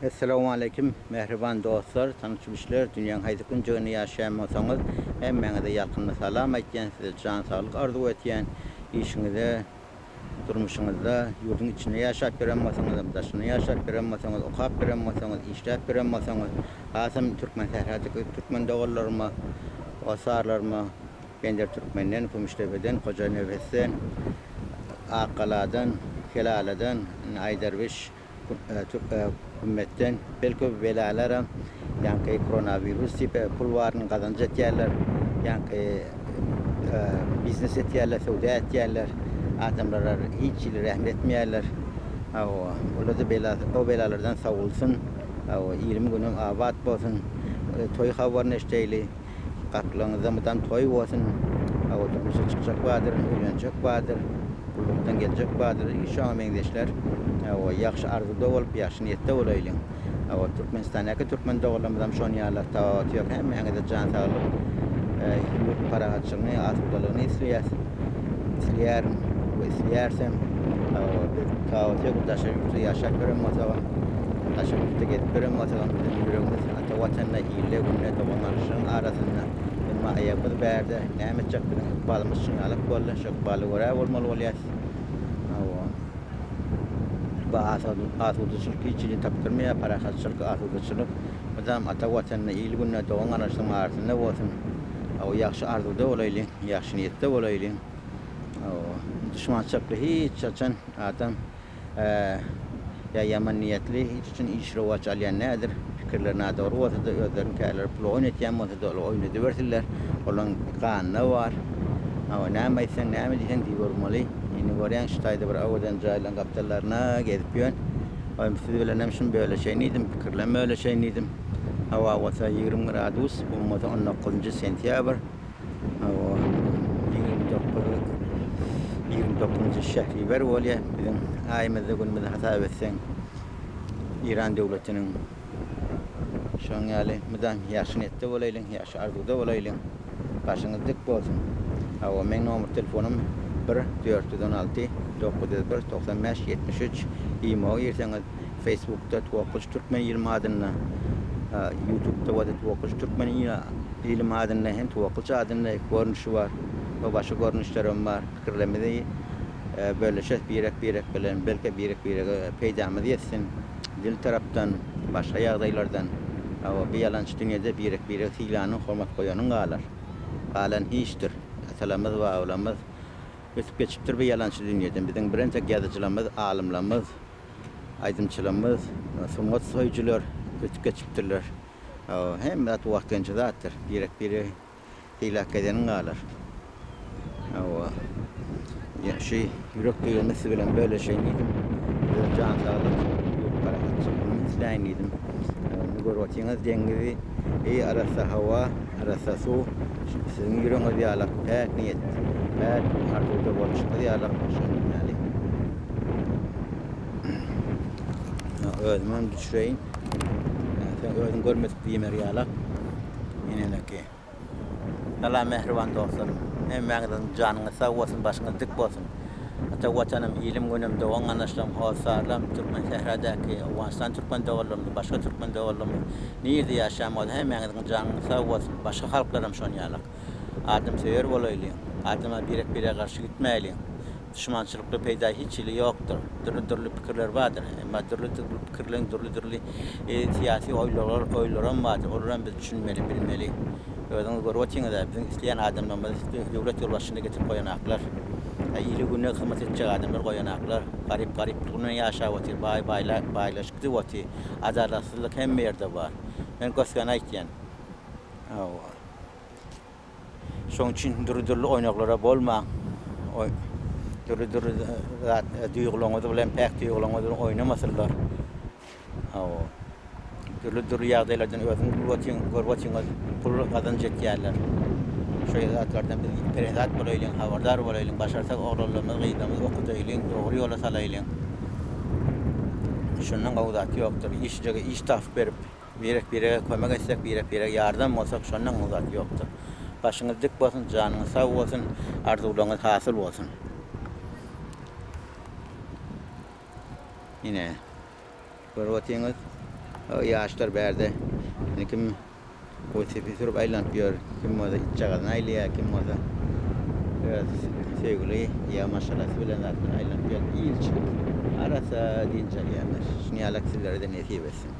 Essalawmaleýkim mähriban dostlar, tanyş-bilişler, dünýäň haýsy künjeginde ýaşaýan bolsaňyz, hemmäňize ýalkymly salam aýtýan, size jan saglyk arzuw etýän, işiňize, durmuşyňyzda, ýurduň içinde ýaşap ýören bolsaňyzam, daşynda ýaşap ýören bolsaňyz, okap ýören bolsaňyz, işläp ýören bolsaňyz, hasam türkmen sähradaki türkmen doganlaryma, hossarlaryma, Bender Türkmenden, Kümüşdepeden, Hojanepesden, Akgaladan, Kelaladan, Aýderwiş, Hümmetden, belki bu belalaram ýaňky koronawirus diýip pul baryny gazanç etýärler, ýaňky biznes etýärler, söwda etýärler, adamlara hiç hili rehim etmeýärler. Hawa, olar-da bela, o belalardan sowulsyn. Hawa, ilim günüm abat bolsun. Toý habaryny eşdeýli. Gapylaryňyzda mydam toý bolsun. Hawa, durmuşa çykjak bardyr, öýlenjek bardyr, gullukdan geljek bardyr, şoňa meňzeşler. Hawa, ýagşy arzuwda bolup, ýagşy niýetde bolaýlyň. Hawa, Türkmenistandaky türkmen doganlarymyzam şon ýaly tapawuty ýok. Hemmäňize jan saglyk, ýurt parahatçylygyny, asudalygyny isleýäs. Isleýärin we isleýärisem. Hawa, biz tapawuty ýok, daşary ýurtda ýaşap ýören bolsagam, daşary ýurtda gezip ýören bolsagam biziň ýüregimiz Ata Watanda, ilde, günde, dogan-garyndaşlaryň arasynda. Emma aýagymyz bärde. Näme etjek, biziň ykbalymyz şuňňalak boldy. Şu ykbala görä bolmaly bolýas. Hawa. Bu asudaçylyk hiç ýerini tapdyrmaýar. Parahatçylyk, asudaçylyk mydam ata Watanda, il-günde, dogan-garyndaşlaryň arasynda bolsun. Hawa, ýagşy arzuwda bolaýlyň, ýagşy niýetde bolaýlyň. Hawa, duşmançylykly hiç haçan adam Ýa ýaman niýetli, hiç üçin iş rowaç alýan däldir. Pikirleri nadogry bolsa-da, özleriniň kärleri pula oýun etýän bolsa-da, olar oýun edibersinler. Olaryň ganynda bar. Hawa, näme aýtsaň, näme diýseň diýibermeli. Indi görýäň, şu taýda bir owadan jaýlaryň gapdallaryna gezip ýörün. Oým siz bilenem şuny böleşeýin diýdim, pikirlerimi böleşeýin diýdim. Howa bolsa 20 gradus, bolmasa 19-njy sentýabr. Hawa, 29 29-njy şähriwer bolýar. Biziň aýymyzda, günümizde hasap etseň, Eýran döwletiniň şonuň ýaly mydam ýagşy niýetde bolaýlyň, ýagşy arzuwda bolaýlyň. Başyňyz dik bolsun. Hawa, meň nomer telefonym 1 416 901 95 73. Imo girseňiz, Facebookda Tuwakgylyç Türkmen ýylym adynda, Youtubeda bolsa Tuwakgylyç Türkmen Ilim adynda hem Tuwakgylyç adynda iki görnüşi bar we başga görnüşlerem bar. Pikirlerimizi bölüşes birek-birek bilen, belki birek-birege peýdamyz ýetsin. Dil tarapdan, başga ýagdaýlardan. Hawa, bu ýalançy dünýede birek-biregi sylanyň, hormat goýanyň galar. Galan hiçdir. Atalarymyz, babalarymyz ötüp geçipdir bu ýalançy dünýeden. Biziň birentek ýazyjylarymyz, alymlarymyz, aýdymçylarymyz, sungat söýüjiler ötüp geçipdirler. Hemme zat wagtynça zatdyr. Birek-biregi sylap gezeniň galar. Hawa. Ýa şu ýürek duýgymy siz bilen bölüşeýin diýdim. Size jan saglyk, ýurt parahatçylygyny isläýin diýdim. Indi görüp otyňyz deňizi, eý arassa howa, arassa suw. Siziň ýüregiňiz ýalak, päk niýet, päk arzuwda bolşuňyz ýalak şonuň ýaly. Özümem düşüreýin. Sen özüň görmedik diýmer ýalak. Eneleki. Salam mähriban dostlarym. Hemmäňiziň janyňyz sag bolsun, başyňyz dik bolsun. Ata Watanym, ilim günüm, dogan garyndaşlarym, hossarlarym, türkmen sähradäki, Owganystan türkmen doganlarymyz, başga türkmen doganlarymyz nirde ýaşaýan bolsa hemmäňiziň janyňyz sag bolsun. Başga halklaram şon ýalak. Adam söýer bolaýlyň. Adama birek-birege garşy gitmäýliň. Duşmançylykda peýda hiç hili ýokdur. Dürli-dürli pikirler bardyr. Emma dürli-dürli pikirleň dürli-dürli syýasy oýlalar, oýlaram bardyr. Olaram biz düşünmeli, bilmeli. Özüňiz görüp otyňyz-a, biziň isleýän adamlarymyzy döwlet ýolbaşçysyna getirip goýanaklar. Ili-güne hyzmat etjek adamlar goýanaklar. Garyp garyplygy bilen ýaşap otyr, baý baýla, baýlaşyp gidip otyr. Adalatsyzlyk hemme ýerde bar. Men gös-göni aýtýan. Hawa. Şonuň üçin dürli-dürli oýnaklara bolmaň. Dürli-dürli zat duýgularyňyz bilen, päk duýgularyňyz bilen oýnamasynlar. Hawa. Dürli-dürli ýagdaýlardan özüňiz bilip otyň, görüp otyňyz, pul gazanç etýärler. Şo zatlardan biz perezat bolaýlyň, habardar bolaýlyň, başarsak oglanlarymyzy, gyzlarymyzy okudaýlyň, dogry ýola salaýlyň. Şundan gowy zat ýokdur. Işlige iş tapyp berip, Birek-birege kömek etsek, birek-birege ýardam bolsak, şondan gowy zat ýokdur. Başyňyz dik bolsun, janyňyz sag bolsun, arzuwlaryňyz hasyl bolsun. Ine, görüp otyňyz. Ýaşlar bärde indi kim welosiped sürüp aýlanyp ýör, kim bolsa itjagazyny aýlaýar, kim bolsa öz söýgüli ýa maşgalasy bilen zat bilen aýlanyp ýör. Ilçilik arassa dynç alýarlar. Şuny ýalak sizlere-de nesip etsin.